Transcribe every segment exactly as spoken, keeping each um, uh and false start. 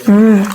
ꯎꯝ꯫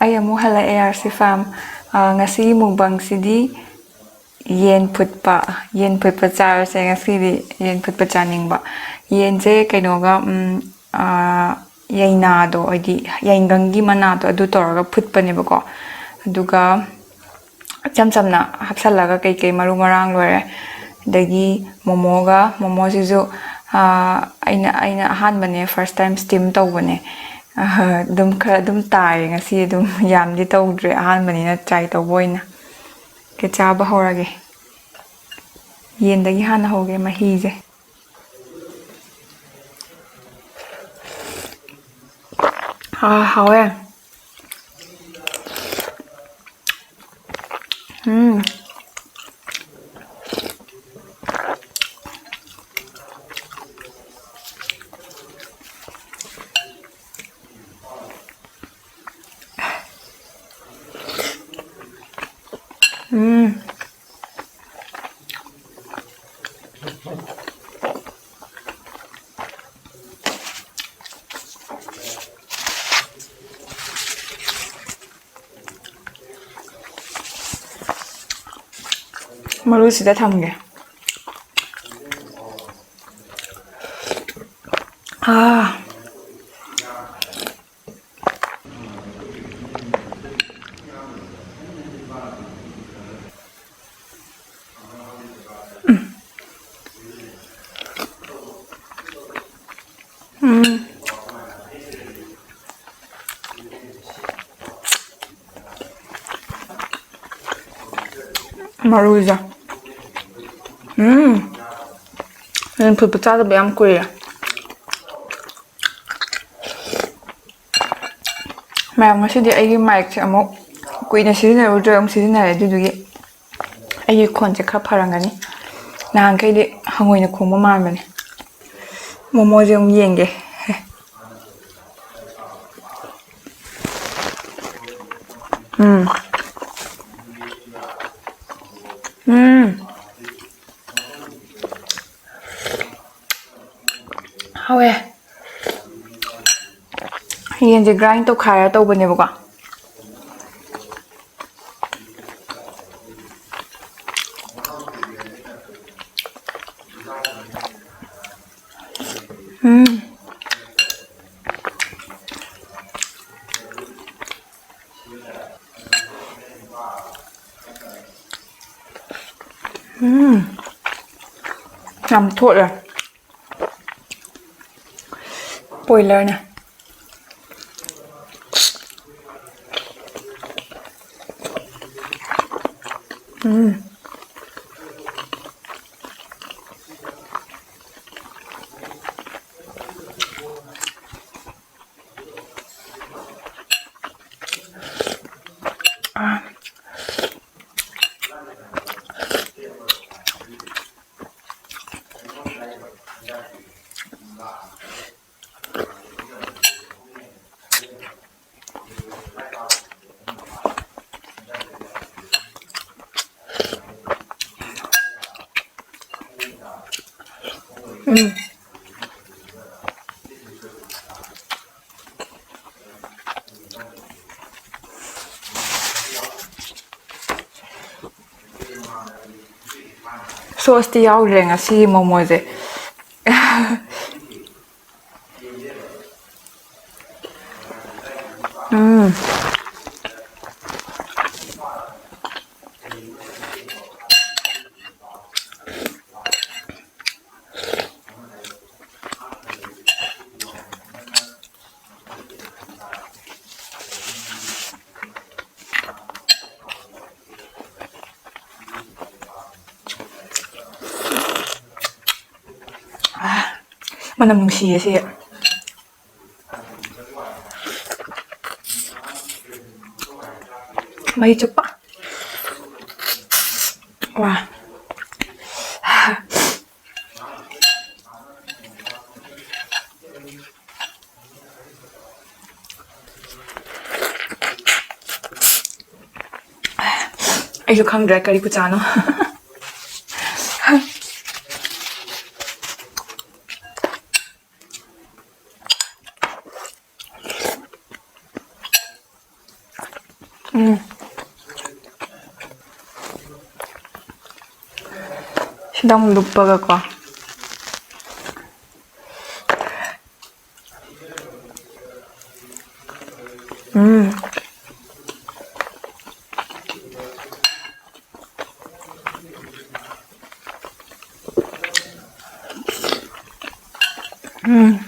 ꯑꯩ ꯑꯃꯨꯛ ꯍꯜꯂꯛꯑꯦ, ꯑꯥꯔꯁꯤ ꯐꯥꯝ꯫ ꯑ, ꯉꯁꯤꯒꯤ ꯃꯨꯛꯕꯥꯡꯁꯤꯗꯤ ꯌꯦꯟ ꯐꯨꯠꯄ, ꯌꯦꯟ ꯐꯨꯠꯄ ꯆꯥꯔꯁꯦ ꯉꯁꯤꯗꯤ, ꯌꯦꯟ ꯐꯨꯠꯄ ꯆꯥꯅꯤꯡꯕ꯫ ꯌꯦꯟꯁꯦ ꯀꯩꯅꯣꯒ, ꯎꯝ, ꯑ, ꯌꯥꯏꯅꯥꯗꯣ, ꯍꯥꯏꯗꯤ ꯌꯥꯏꯉꯪꯒꯤ ꯃꯅꯥꯗꯣ, ꯑꯗꯨ ꯇꯧꯔꯒ ꯐꯨꯠꯄꯅꯦꯕꯀꯣ꯫ ꯑꯗꯨꯒ ꯏꯆꯝ ꯆꯝꯅ ꯍꯥꯞꯆꯜꯂꯒ ꯀꯩꯀꯩ ꯃꯔꯨ ꯃꯔꯥꯡ ꯂꯣꯏꯔꯦ꯫ ꯑꯗꯒꯤ ꯃꯣꯃꯣꯒ, ꯃꯣꯃꯣꯁꯤꯁꯨ, ꯑ, ꯑꯩꯅ, ꯑꯩꯅ ꯑꯍꯥꯟꯕꯅꯦ, first time steam ꯇꯧꯕꯅꯦ꯫ ꯑ, ꯑꯗꯨꯝ ꯈꯔ ꯑꯗꯨꯝ ꯇꯥꯏꯌꯦ ꯉꯁꯤ, ꯑꯗꯨꯝ ꯌꯥꯝꯗꯤ ꯇꯧꯗ꯭ꯔꯦ, ꯑꯍꯥꯟꯕꯅꯤꯅ try ꯇꯧꯕ ꯑꯣꯏꯅ꯫ ꯀꯦ, ꯆꯥꯕ ꯍꯧꯔꯒꯦ꯫ ꯌꯦꯟꯗꯒꯤ ꯍꯥꯟꯅ ꯍꯧꯒꯦ ꯃꯍꯤꯁꯦ꯫ ꯑꯥ, ꯍꯥꯎꯋꯦ꯫ ꯎꯝ꯫ ꯎꯝ꯫ ꯃꯔꯨꯁꯤꯗ ꯊꯝꯒꯦ꯫ ꯑꯥ꯫ ꯃꯔꯨꯁꯦ꯫ ꯎꯝ꯫ ꯌꯦꯟ ꯐꯨꯠꯄ ꯆꯥꯗꯕ ꯌꯥꯝ ꯀꯨꯏꯔꯦ꯫ ꯃꯌꯥꯝ, ꯉꯁꯤꯗꯤ ꯑꯩꯒꯤ ꯃꯥꯏꯛꯁꯦ ꯑꯃꯨꯛ ꯀꯨꯏꯅ ꯁꯤꯖꯤꯟꯅꯔꯨꯗ꯭ꯔꯦ, ꯑꯃꯨꯛ ꯁꯤꯖꯤꯟꯅꯔꯦ꯫ ꯑꯗꯨꯗꯨꯒꯤ ꯑꯩꯒꯤ ꯈꯣꯟꯁꯦ ꯈꯔ ꯐꯔꯝꯒꯅꯤ꯫ ꯅꯍꯥꯟꯈꯩꯗꯤ ꯍꯪꯉꯣꯏꯅ ꯈꯣꯡꯕ ꯃꯥꯟꯕꯅꯦ꯫ ꯃꯣꯃꯣꯁꯦ ꯑꯃꯨꯛ ꯌꯦꯡꯒꯦ꯫ ꯎꯝ꯫ ꯎꯝ꯫ ꯍꯥꯎꯋꯦ꯫ ꯌꯦꯟꯁꯦ grind ꯇꯧꯈꯥꯏꯔ ꯇꯧꯕꯅꯦꯕꯀꯣ꯫ ꯎꯝ꯫ ꯎꯝ꯫ ꯌꯥꯝ ꯊꯣꯠꯂꯦ꯫ ꯕꯣꯏꯂꯔꯅꯦ꯫ ꯎꯝ꯫ ꯎꯝ꯫ ꯁꯣꯁꯇꯤ ꯌꯥꯎꯗ꯭ꯔꯦ ꯉꯁꯤꯒꯤ ꯃꯣꯃꯣꯁꯦ꯫ ꯎꯝ꯫ ꯃꯅꯝ ꯅꯨꯡꯁꯤꯌꯦ ꯁꯤ꯫ ꯃꯍꯤ ꯆꯨꯞꯄ꯫ ꯋꯥ꯫ ꯑꯩꯁꯨ ꯈꯪꯗ꯭ꯔꯦ ꯀꯔꯤ ꯈꯨꯆꯥꯅꯣ꯫ ꯎꯝ꯫ ꯁꯤꯗ ꯑꯃꯨꯛ ꯂꯨꯞꯄꯒꯀꯣ꯫ ꯎꯝ꯫ ꯎꯝ꯫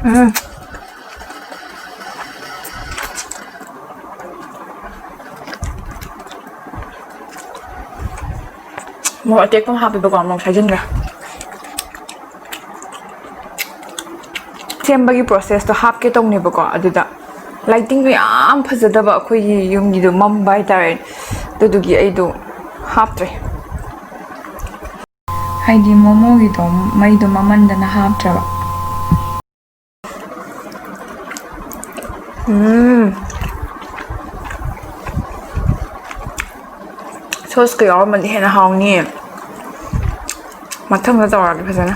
ꯎꯝ꯫ ꯃꯣꯔꯣꯛ ꯑꯇꯦꯛꯄ ꯑꯃ ꯍꯥꯞꯄꯦꯕꯀꯣ, ꯃꯣꯔꯣꯛ ꯁꯥꯏꯖꯤꯟꯈ꯭ꯔꯦ꯫ ꯁꯦꯝꯕꯒꯤ process ꯇꯣ ꯍꯥꯞꯀꯦ ꯇꯧꯅꯦꯕꯀꯣ, ꯑꯗꯨꯗ lighting ꯗꯣ ꯌꯥꯝ ꯐꯖꯗꯕ, ꯑꯩꯈꯣꯏꯒꯤ ꯌꯨꯝꯒꯤꯗꯣ ꯃꯝꯕ ꯍꯥꯏꯇꯥꯔꯦ, ꯑꯗꯨꯗꯨꯒꯤ ꯑꯩꯗꯣ ꯍꯥꯞꯇ꯭ꯔꯦ꯫ ꯍꯥꯏꯗꯤ ꯃꯣꯃꯣꯒꯤꯗꯣ ꯃꯩꯗꯣ ꯃꯝꯃꯟꯗꯅ ꯍꯥꯞꯇ꯭ꯔꯕ꯫ ꯎꯝ꯫ Sauce ꯀ ꯌꯥꯎꯔꯝꯃꯗꯤ ꯍꯦꯟꯅ ꯍꯥꯎꯅꯤꯌꯦ꯫ ꯃꯊꯪꯗ ꯇꯧꯔꯒꯦ ꯐꯖꯅ꯫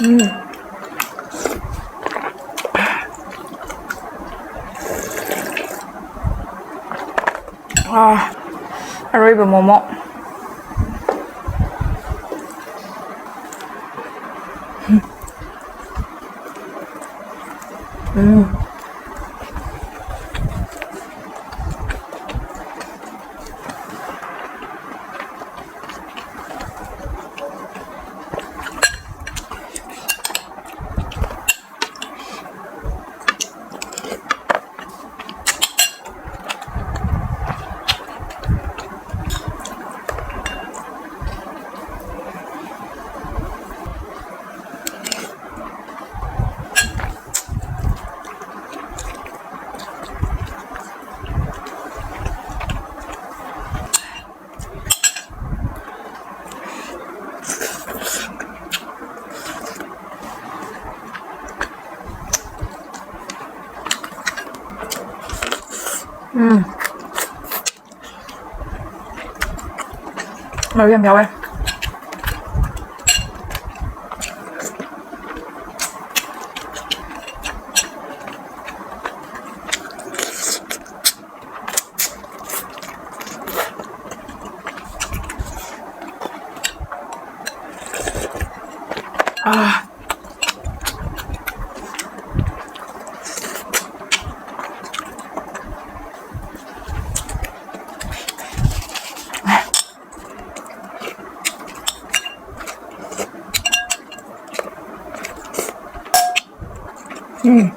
ꯎꯝ꯫ ꯑꯥ, ꯑꯔꯣꯏꯕ ꯃꯣꯃꯣ꯫ ꯎꯝ꯫ ꯎꯝ꯫ ꯃꯔꯨ ꯌꯥꯝ ꯌꯥꯎꯋꯦ꯫ ꯑꯥ꯫ ꯎꯝ꯫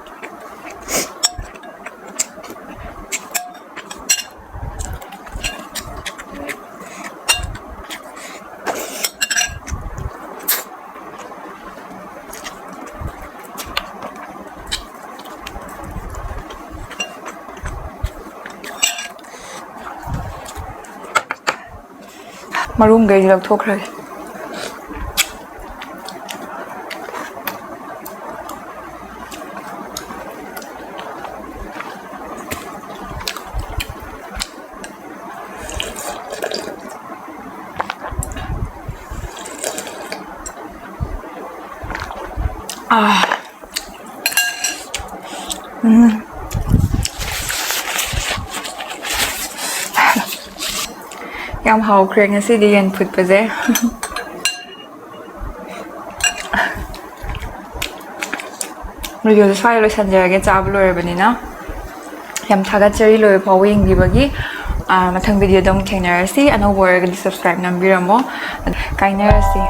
ꯃꯔꯨꯝꯈꯩꯁꯦ ꯂꯧꯊꯣꯛꯈ꯭ꯔꯒꯦ꯫ ꯑꯥ꯫ ꯎꯝ꯫ ꯌꯥꯝ ꯍꯥꯎꯈ꯭ꯔꯦ ꯉꯁꯤꯗꯤ ꯌꯦꯟ ꯐꯨꯠꯄꯁꯦ꯫ ꯚꯤꯗꯤꯑꯣꯁꯦ ꯁ꯭ꯋꯥꯏꯗ ꯂꯣꯏꯁꯟꯖꯔꯒꯦ, ꯆꯥꯕ ꯂꯣꯏꯔꯕꯅꯤꯅ꯫ ꯌꯥꯝ ꯊꯥꯒꯠꯆꯔꯤ ꯂꯣꯏꯕ ꯐꯥꯎꯕ ꯌꯦꯡꯕꯤꯕꯒꯤ꯫ ꯑꯥ, ꯃꯊꯪ ꯚꯤꯗꯤꯑꯣꯗ ꯑꯃꯨꯛ ꯊꯦꯡꯅꯔꯁꯤ꯫ ꯑꯅꯧꯕ ꯑꯣꯏꯔꯒꯗꯤ subscribe ꯅꯝꯕꯤꯔꯝꯃꯣ꯫ ꯀꯥꯏꯅꯔꯁꯤ꯫